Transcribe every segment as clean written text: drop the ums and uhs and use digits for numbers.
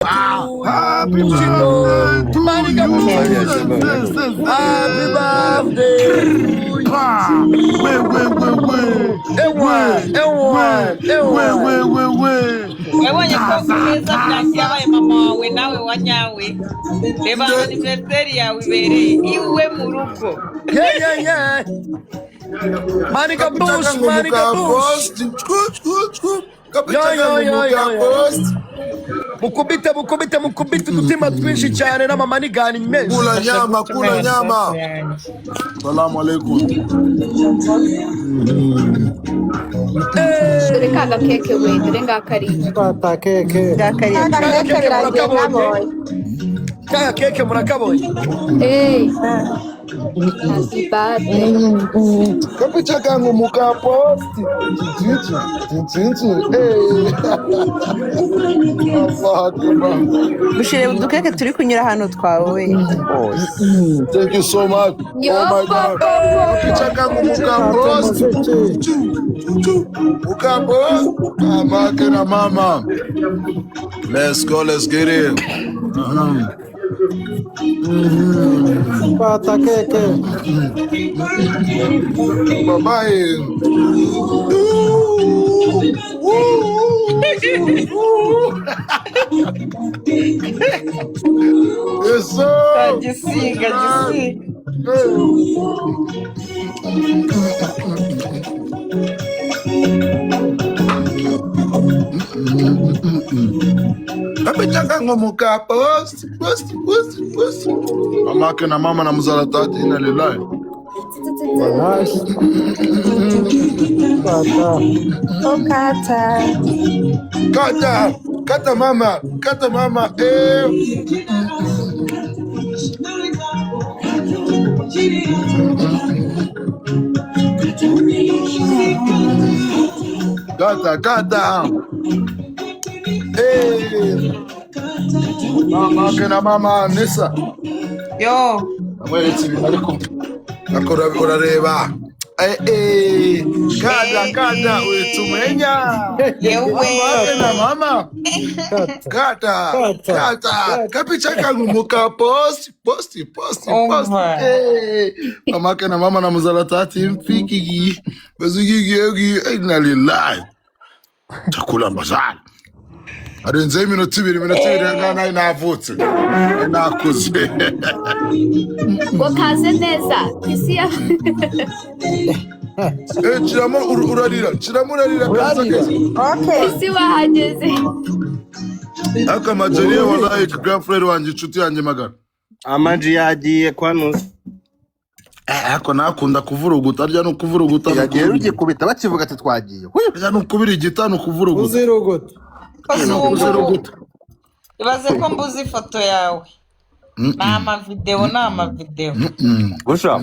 Happy birthday to Maniga you. Bush. Happy birthday to you. Pa. We, we, we, we. Ewa, ewa, We, ewa. we, we, we. Wabonye ko Keza Byansi yabaye mama wawe nawe wa nyawe? Reba anniversaire yawe ibereye iwe mu rugo. Yeah. Maniga Bush, Maniga Bush. Post. Yo, yo, yo, yo, yo. Post. Mukubite, mukubite, mukubite udutima twinshi cyane n'amamanigani menshi. Kula nyama, kula nyama. Salamu alaikum. Dore ka gakeke we, dore ngaka ariya. Fata keke. Kaka Keke keke birangiye murakabonye? nabonye. Kaka keke murakabonye? Hey, happy birthday. Kapicha kangu mukaposti. Tintsu, tintsu. Hey. Allah akbar. Bushire udukeke turi kunyura hano twawe. Thank you so much. Yo, Oh my God. Kapicha kangu mukaposti. Mukaposti. Mama kena mama. Let's go, let's get it. Fata keke. Bye bye. Ooh, ooh. Yes, sir. Gisiga gisiga. Hey. Kapicha kangu mukaposti. Posti, posti, posti. Mama kena mama na mzala tati ina lillahi. Wallahi. Fata. Okata. Kata, kata mama, kata mama. Eh. Kata, kata. Eh. Mama kena mama Nisa. Yo. Amweretse ibintu ariko ariko urareba. Eh, eh. Kata, kata, ulitumenya. Yewe. Mama kena mama. Kata. Kata, Kata. kata. Kapicha kangu muka post, post, post, post. Umva. Eh. Mama kena mama na mzala tati mfiki. Bazigi gi inna lillahi. Chakula mazali. Arenzeho iminota 2, iminota 2 ngana navutse. Nakuze. Ngo kaze neza ku isi ya Eh, kiramo urarira, kiramo urarira kabisa Urarira. keza. Okay. isi wahageze. Aka majeri wallahi grand frère wanjye, inshuti yanjye magara. Amaji yagiye kwa nusu. Eh, ariko nakunda kuvuruguta, arya no kuvuruguta. Yagiye rugikubita bakivuga ati twagiye. Arya no kubirigita no kuvuruguta. Uziruguta. No kuziruguta. Ibaze ko mbuze ifoto yawe. Ni amavideo, ni amavideo. Gusha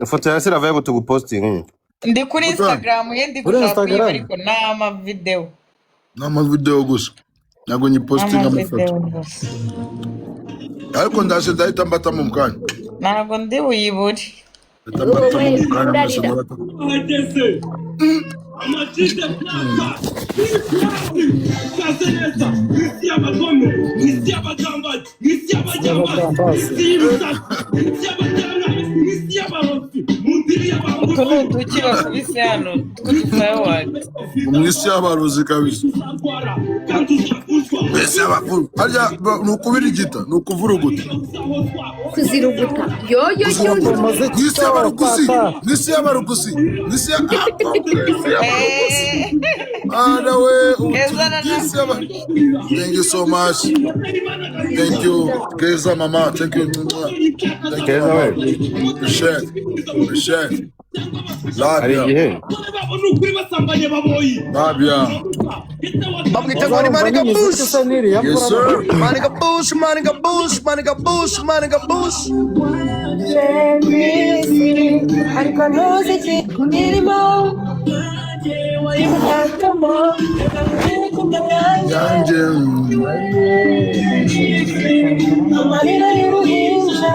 ifoto yawe siravaye ngo tugupostinge. Ndi kuri Instagram ye, ndi Kuri gushaka kuyiba Instagram. ariko ni amavideo. Ni amavideo gusa. Ntabwo Ni nyipostinga amafoto. amavideo gusa. Ariko ndaje ndahita mbatamo mu kanya. Ntabwo ndi buyibure. Ndahita mbatamo Wowe mu kanya mwese urarira. murata. Ahageze amajide plaka ikaze neza mu isi y'abagome, mu isi y'abagambanyi, mu isi y'abajyambazi, mu Y'abajambazi. isi y'ibisasi, mu isi y'abaterankambi, mu isi y'abarozi, mu ndiri Utu ni y'abambuzi. uduki bakubise hano tw'udufayawadi. Mu isi y'abarozi kabisa. Uzarwara kandi uzaguzwa. Mbese y'abapfumu. Harya ni ukubirigita, ni ukuvuruguta. Uzahozwa. Kuziruguta, yo yo yo yo. Umuziki Mu isi y'abarugusi, fata. mu isi y'abarugusi, mu isi ya mu isi y'abarugusi. Eh, Ana we, Keza mu isi y'aba. Thank you so much. Thank you. Keza mama, thank you. Thank you Keza mama. we. Appreciate. Appreciate. Love Hari ya. igihe Abagore babo ni ukuri basambanye baboyi. Love ya. Bamwita ngo ni Uzarumva Maniga n'imiziki Bush. isa n'iriya Yes mvura. sir. Maniga Bush, Maniga Bush, Maniga Bush, Maniga Bush. Ariko ntuzi ikirimo. Yanjye. Amarira y'uruhinja.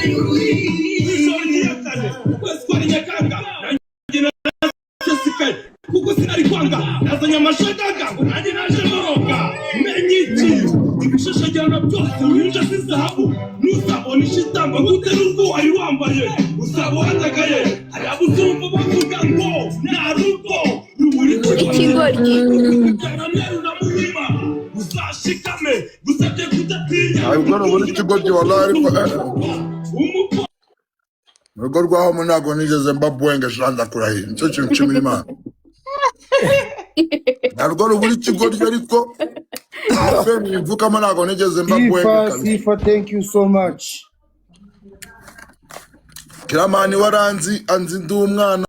Ijoro rya kane, ukwezi kwa Nyakanga, nanjye narasesekaye kuko sinari kwanga nazanye amaraso. Amashagaga ngo nanjye naje mboroga. Menye iki? Ibishashagirana byose winja si zahabu. Ntuzabona ishitamba gute n'ubwo wari wambaye. Uzaba wandagaye. Hari abo uzumva bavuga ngo nta rugo rubura Ikigoryi. Mweru na Muhima. Uzashikame gusabye kudatinya. Ntabwo rubura ikigoryi wallahi, ariko Umupo mu rugo rwa homo ntabwo nigeze mba bwenge shanda kurahira, nicyo kintu nshimira Imana. Ntabwo rubura ikigoryi, ariko femi mvukamo ntabwo nigeze mba bwenge Sifa, kabisa. Sifa, thank you so much. Kiramani waranzi, anzi ndi umwana.